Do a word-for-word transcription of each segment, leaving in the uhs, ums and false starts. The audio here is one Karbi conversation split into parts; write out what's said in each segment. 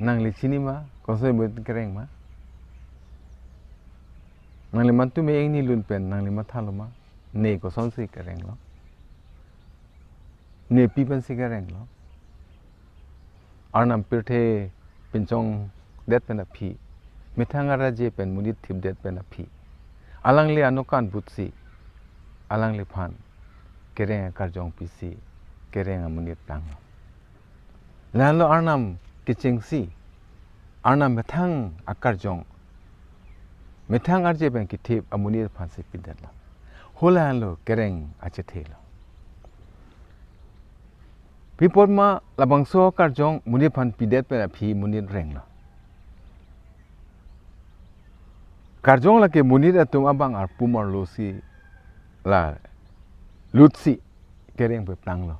Nangli chini ma, kosonsi monit kereng ma? Nangli mantu me-eng ni lun pen nangli mathalo ma? Ne kosonsi kereng lo? Ne pi pensi kereng lo? Arnam pirthe pinchongdet pen aphi, methang arje pen monit thipdet pen aphi, alangli anokan butsi, alangliphan kereng akarjong pisi kereng amonit planglo. Lalo Arnam kechengsi, Arnam methang akarjong, methang arje pen kethip amonit aphansi pidetlo. Hala lo kereng achethe lo. Pi apot ma labangso akarjong monit aphan pidet pen aphi monit renglo. Karjong lake monit atum abang arpum arlo si la lutsi kereng pe planglo.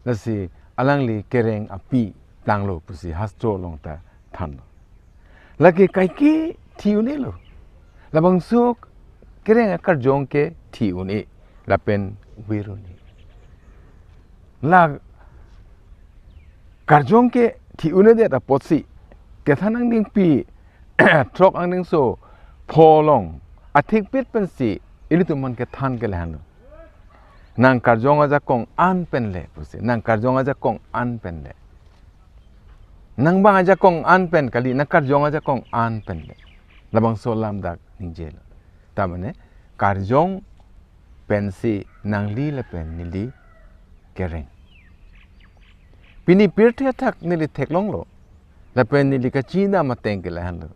Lasi alangli kereng api planglo pusi hastro along ta thanlo. Lake kaike thi un-elo. Labangso kereng akarjong ke thi un-e lapen vir un-e. La karjong ke thi un-edet apotsi kethan angdengpi throk angdengso pho along athikpit pensi ilitum aphan kethan ke lahenlo. Nang karjong ajakong an pen le pusi, nang karjong ajakong an pen le. Nang bang ajakong an pen kali, nang karjong ajakong an pen le. Labangso alam dak ningjelo. Ta mane karjong pensi nangli lapen neli kereng. Pini pirthe athak neli theklonglo. Lapen neli kachinidam ateng ke lahenlo.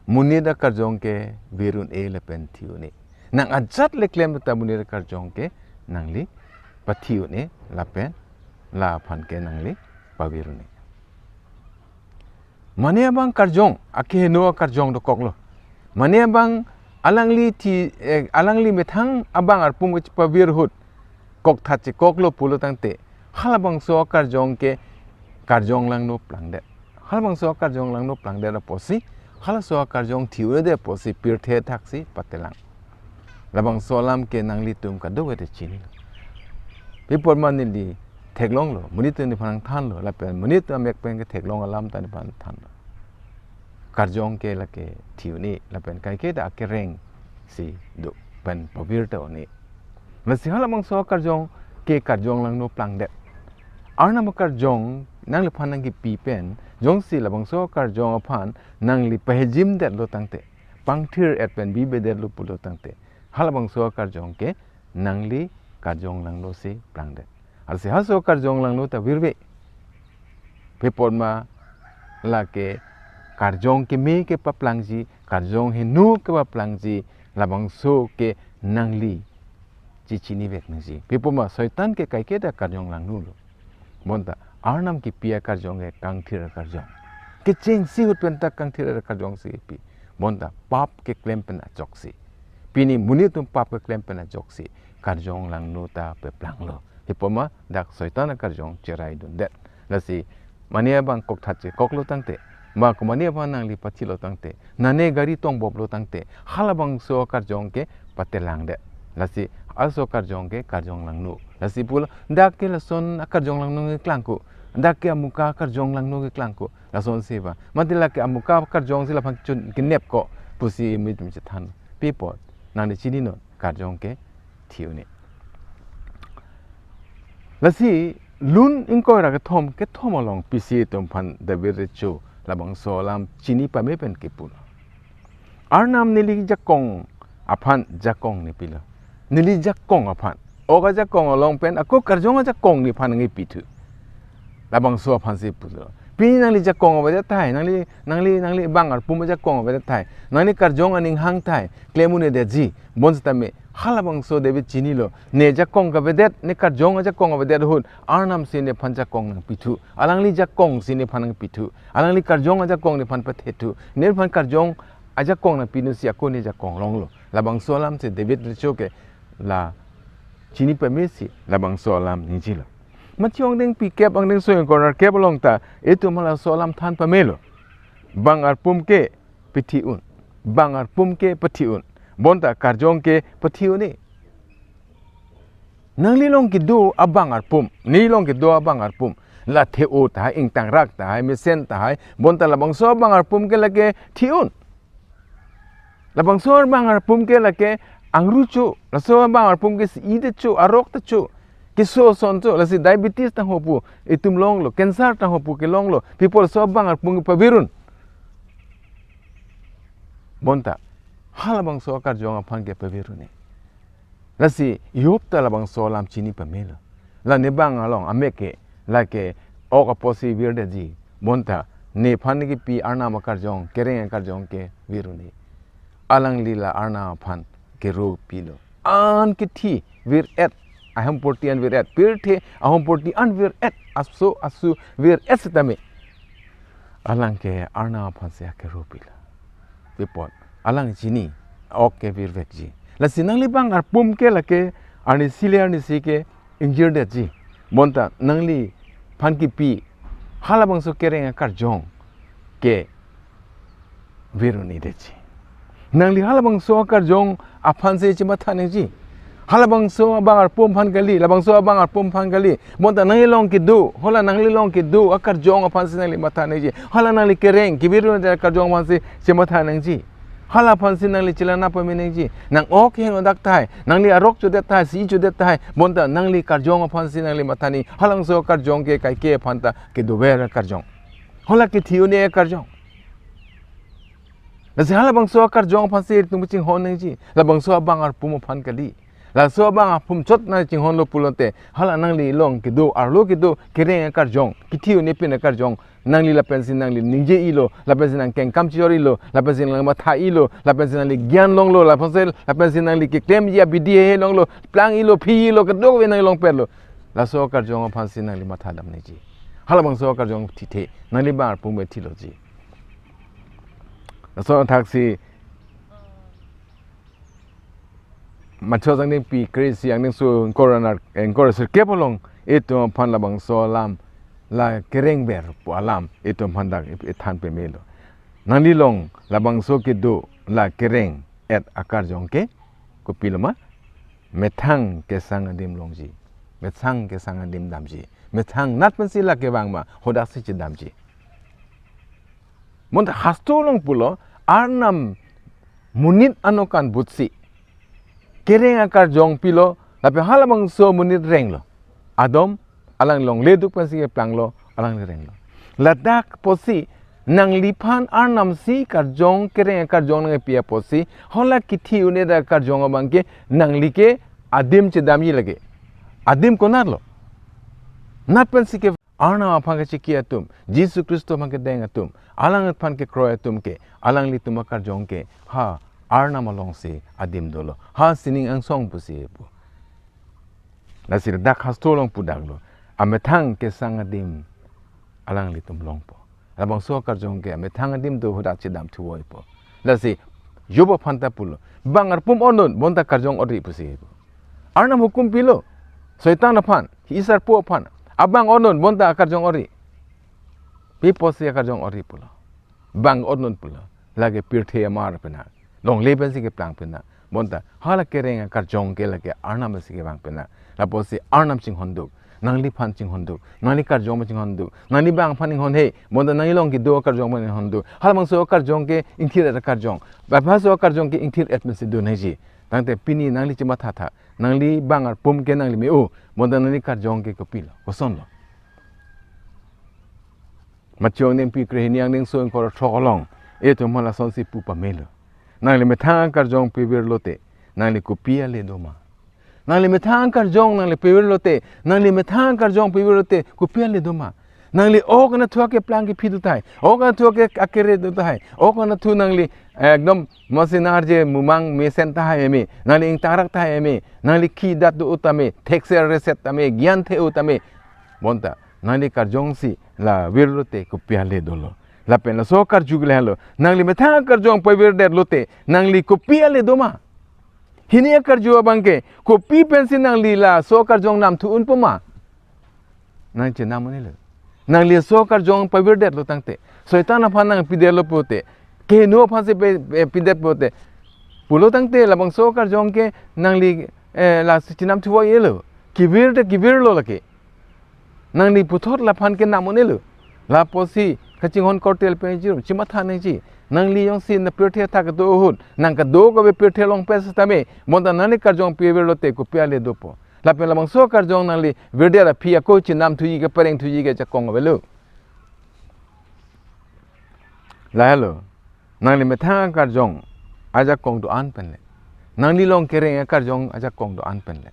Monit akarjong ke vir un-e lapen thi un-e. Nang ajat le klem ta monit akarjong ke nangli pathi un-e lapen laphan ke nangli pavir un-e. Mane abang karjong, akeheno akarjong dokoklo. Mane abang alangli thi, eh, alangli methang abang arpum kachepavir ahut kokthat chekoklo pulo tangte, halabangso akarjong ke karjong langno plangdet. Halabangso akarjong langno plangdet apotsi, halaso akarjong thi un-edet apotsi pirthe athaksi patelang. Labangso alam ke nanglitum kadokave ta chini. Pi apot ma neli theklonglo, monit atum neliphan nangthanlo, lapen monit amek pen ketheklong alam ta neliphan thanlo. Karjong ke lake thi un-e, lapen kaike ta akereng si do pen pavir ta un-e. Lasi halabangso akarjong ke karjong langno plangdet. Arnam akarjong nangliphan nangkipi pen, jongsi labangso akarjong aphan nangli pahejimdetlo tangte, pangthir-et pen bibedetlo pulo tangte, halabangso akarjong ke nangli karjong langno si plangdet. Arsi halaso karjong langno ta virve. Pi apot ma lake karjong keme kepaplangji, karjong heno kepaplangji, labangso ke nangli chechinivek nangji. Pi apot ma Soitan ke kaike ta karjong langno lo. Bonta Arnam kipi akarjong ke kangthir akarjong. Kechengsi ahut pen ta kangthir akarjong si kipi. Bonta pap keklem pen ajoksi. Pini monit atum pap keklem pen ajoksi karjong langno ta peplanglo. Pi apot ma dak Soitan akarjong cheraidundet. Lasi mane abang kokthat chekoklo tangte, ma ko mane abang nangli pathilo tangte, nane gari tongboplo tangte, halabangso akarjong ke patelangdet. Lasi halaso akarjong ke karjong langno. Lasi pulo, dak ke lason akarjong langno keklangko, dak ke amuka akarjong langno keklangko, lasonsi ba. Mati lake amuka akarjong si laphan chun kenepko pusi monit atum chethan. Pi apot, nangli chininon, karjong ke thi un-e. Lasi lun ingkoi ra kethom, kethom along pisi atum aphan David Recho labangso alam chini pame pen kipulo. Arnam neli jakong aphan jakong nepilo. Neli jakong aphan. Ok ajakong along pen ako karjong ajakong nephan nangkipithu. Labangso aphansi pulo. Pini nangli jakong avedet tahai, nangli, nangli, nangli bang arpum ajakong avedet tahai, nangli karjong aning hang tahai, klem un-edetji, bonsitame, halabangso David chinilo, ne jakong kavedet, ne karjong ajakong avedet ahut, Arnam si nephan jakong nangpithu, alangli jakong si nephan nangpithu, alangli karjong ajakong nephan pathethu, nephan karjong ajakong nangpinutsi ako ne jakong longlo. Labangso alam si David Recho ke la chini pame si labangso alam ningjelo. Matthew angdengpi kep angdengso ingkoi ra kep along ta itum halaso alam than pamelo. Bang arpum ke pathi un. Bang arpum ke pathi un. Bonta karjong ke pathi un-e. Nangli along kedo abang arpum, neli along kedo abang arpum, La the-o tahai, ingtangrak tahai, mesen tahai, bonta labangso abang arpum ke lake thi-un. Labangso abang arpum ke lake angrucho, laso abang arpum ke si-i detcho, arok detcho, keso asoncho, lasi diabetes tangho pu itum longlo, cancer tangho pu kelonglo, people so abang arpum ke pavir-un. Bonta halabangso akarjong aphan ke pavir-un-e. Lasi ihop ta labangso alam chini pamelo. La ne bang along amek ke, lake ok apotsi virdetji. Bonta nephan kepi Arnam akarjong, kereng akarjong ke vir-un-e. Alangli la Arnam aphan kero pilo. An kithi vir-et, ahempurti an vir-et, pirthe ahempurti an vir-et, aso asu vir-et setame, alang ke Arnam aphansi akero pilo. Pi apot alang chini, ok ke virvekji. Lasi nangli bang arpum ke lake arnisi le arnisi ke ingjirdetji. Bonta nangliphan kepi halabangso kereng akarjong ke vir-un-edetji. Nangli halabangso akarjong aphansi chematha nangji. Halabangso abang arpum aphan kali, labangso abang arpum aphan kali. Bonta nangli along kedo, hala nangli along kedo akarjong aphansi nangli matha nangji. Hala nangli kereng, kevir-un-edet akarjong aphansi chematha nangji. Hala aphansi nangli chelana pame nangji. Nang ok henodak tahai, nangli arok chodet tahai, si-i chodet tahai, bonta nangli karjong aphansi nangli matha nangji. Halabangso akarjong ke kaike aphanta kedover akarjong. Hala kethi un-e akarjong. Lasi halabangso akarjong aphansi itum chinghon nangji. Labangso abang arpum aphan kali. Laso abang arpum chot nang chinghonlo pulote, hala nangli along kedo, arlo kedo kereng akarjong, kethi un-e pin akarjong, nangli lapensi nangli ningje-ilo, lapensi nang kengkam chijor-ilo, lapensi nang matha-ilo, lapensi nangli gyan longlo, lapensi, lapensi nangli keklemji abidi hehe longlo, plang-ilo, phi-ilo, kedokave nangli longpetlo. Laso akarjong aphansi nangli mathadam nangji. Halabangso akarjong thithe, nangli bang arpum ke thiloji. Laso athaksi Mathai angdengpi kre-isi angdengso ingkoi ra nar, ingkoi ra sirkep along itum aphan labangso alam, la kerengver pu alam itum aphan dak ithan pamelo. Nangli along labangso kedo la kereng-et akarjong ke kopilo ma? Methang kesang adim longji. Methang kesang adim damji. Methang nat pensi la kevang ma, hodaksi chedamji. Bonta hastro along pulo, Arnam monit anokan butsi kereng akarjong pilo, lapen halabangso monit renglo. Adam, alang longle duk pensi keplanglo, alang renglo. Ladak apotsi nangliphan Arnamsi karjong, kereng akarjong nangpi apotsi, hala kethi un-edet akarjong abang ke nangli ke adim chedamji lake. Adim konatlo? Nat pensi ke Arnam aphan kechiki atum, Jisu Khristo aphan kedeng atum, alangphan kekroi atum ke, alanglitum akarjong ke, ha, Arnam alongsi adim dolo. Ha sining angsong pusi pu. Lasi dak hastro along pudaklo. Amethang kesang adim alanglitum longpo. Labangso akarjong ke amethang adim do hodak chedam thuvoipo. Lasi Job aphanta pulo, bang arpum on-un, bonta karjong ori pusi pu. Arnam hukum pilo Soitan aphan, hi-i sarpo aphan, abang on-un, bonta akarjong ori. Pi apotsi akarjong ori pulo? Bang on-un pulo. Lake pirthe amar pena, longle pensi keplang pena. Bonta hala kereng akarjong ke lake Arnam pensi kevang pena. Lapotsi Arnam chinghon duk, nangliphan chinghon duk, nangli karjong chinghon duk, nangli bang aphan inghon he, bonta nangli along kedo akarjong aphan inghon duk. Halabangso akarjong ke ingthir-et akarjong. Baphaso akarjong ke ingthir-et pensi do nangji. Tangte pini nangli chemathatha, nangli bang arpum ke nangli me-o, bonta nangli karjong ke kopilo, kosonlo? Mathai angdengpi krehini angdengso ingkoi ra throk along itum aphan lasonsi pu pamelo. Nangli methang akarjong pavirlote, nangli kopi ale doma? Nangli methang akarjong nangli pavirlote, nangli methang akarjong pavirlote, kopi ale doma? Nangli ok anatthu akeplang kephi do tahai, ok anatthu ake-, akere do tahai, ok anatthu nangli ekdom mosi narje mumang mesen tahai eme, nangli ingtangrak tahai eme, nangli khi dat do-o tame, thekser reset tame, gyan the-o tame. Bonta nangli karjongsi la virlote kopi ale dolo? Lapen laso akarju ke lahelo, nangli methang akarjong pavirdetlote nangli kopi ale doma? Hini akarju abang ke, kopi pensi nangli laso akarjong namthu unpo ma? Nang chenam un-elo. Nangli laso akarjong pavirdetlo tangte, Soitan aphan nangpidetlo pulote, kehingno aphansi pe, pe, pidet pulote, pulo tangte labangso akarjong ke nangli, eh, lasi chenam thuvoilo. Kevir te kevirlo lake. Nangli puthot laphan ke nam un-elo. Lapusi kachinghon korte pen chirum chimatha nangji. Nangli jongsi na pirthe athak kedo ahut, nang kedo kave pirthe along pen setame, bonta nangli karjong pi virlote kopi ale dopo. Lapen labangso karjong nangli virdet aphi ako chenam thuji ke pareng thuji ke ajakong avelo. Lahelo. Nangli methang akarjong ajakong do-an pen le. Nangli long kereng akarjong ajakong do-an pen le.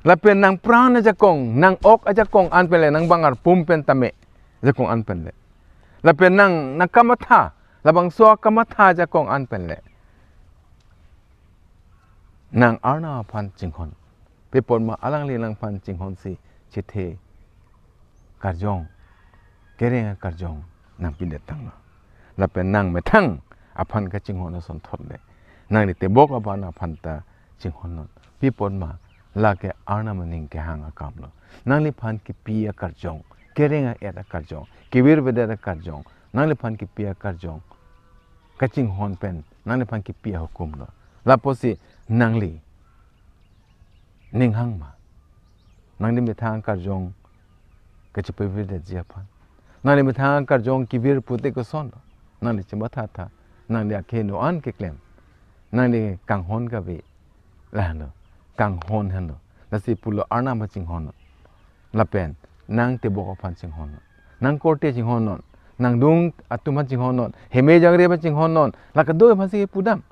Lapen nang pran ajakong, nang ok ajakong an pen le, nang bang arpum pen tame ajakong an pen le. Lapen nang, nang kamatha, labangso kamatha ajakong an pen le. Nang Arnam aphan chinghon. Pi apot ma alangli nangphan chinghonsi chethe karjong, kereng akarjong nang pidet tanglo. Lapen nang methang aphan kachinghon asonthot le, nangli tebok aphan aphan ta chinghonnon. Pi apot ma lake Arnam aning kehang akamlo. Nangliphan kipi akarjong, kereng a-et akarjong, kevir vedet akarjong, nangliphan kipi akarjong kachinghon pen nangliphan kipi ahukumlo. Lapusi nangli ning hang ma? Nangli methang akarjong kachepavirdet ji aphan. Nangli methang akarjong kevir pute kosonlo? Nangli chimatha tha. Nangli akhei no an keklem. Nangli kanghon kave. Lahelo. Kanghon henlo. Lasi pulo Arnam aphan chinghonnon. Lapen nang tebok aphan chinghonnon. Nang korte chinghonnon. Nangdung atum aphan chinghonnon. Heme jangre aphan chinghonnon. La kedo aphansi pudam.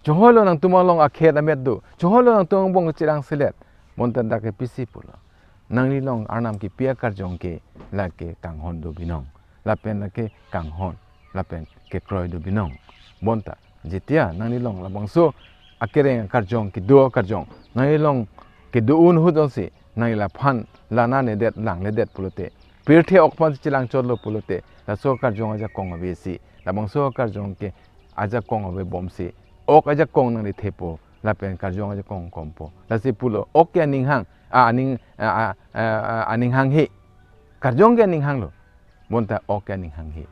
Chohoilo nangtum along akhet amet do. Chohoilo nangtum angbong cherang selet. Bonta dak ke pisi pulo. Nangli long Arnam kipi akarjong ke lake kanghon do binong. Lapen lake kanghon. Lapen kekroi do binong. Bonta, jetia nangli long labangso akereng akarjong, kedo akarjong, nangli long kedo un ahut jongsi nangli laphan la nangnedet langledet pulote, pirthe ok aphan chelangchotlo pulote, laso akarjong ajakong avesi, labangso akarjong ke ajakong avebomsi, ok ajakong nangli thepo, lapen karjong ajakong kompo. Lasi pulo, ok ke aning hang, a, aning, a, a, a, a, aning hanghe. Karjong ke aning hanglo. Bonta ok ke aning hanghe.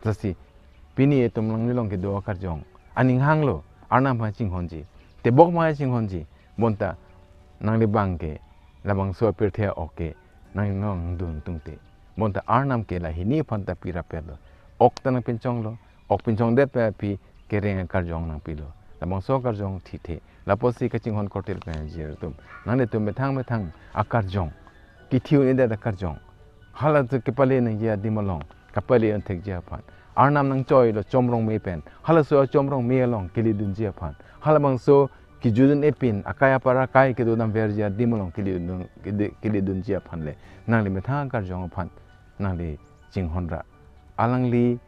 Lasi pini etum nangli long kedo akarjong aning hanglo, Arnam aphan chinghonji, tebok aphan chinghonji. Bonta nangli bang ke labangso pirthe ok ke nangli long dun tungte. Bonta Arnam ke la hini aphan ta pirapetlo. Ok ta nangpinchonglo. Ok pinchongdet pen aphi kereng akarjong nangpilo. Labangso akarjong thithe. Lapusi kachinghon korte pen jirtum, nanglitum methang methang akarjong, kithi un-edet akarjong, halaso kepale nangji adim along kapale un thekji aphan, Arnam nangchoilo chomrong me pen, halaso chomrong me along kelidunji aphan, halabangso kejudun epin akai apar akai kedodam verji adim along kelidun, keli, kelidunji aphan le, nangli methang akarjong aphan nangli chinghon ra. Alangli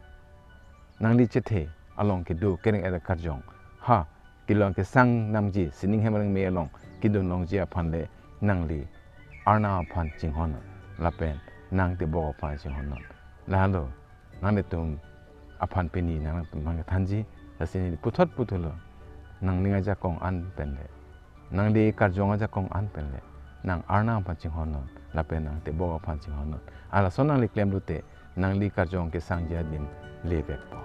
nangli chethe along kedo kereng-et akarjong, ha, kelong kesang namji sining hem areng me along kedun longji aphan le, nangli Arnam aphan chinghonnon, lapen nang tebok aphan chinghonnon. Lahelo, nanglitum aphan pini nangtum nangkethanji, lasi neli puthot puthulo, nangning ajakong an pen le, nangli karjong ajakong an pen le, nang Arnam aphan chinghonnon, lapen nang tebok aphan chinghonnon. Halaso nangli klemlote, nangli karjong kesangji adim levekpo.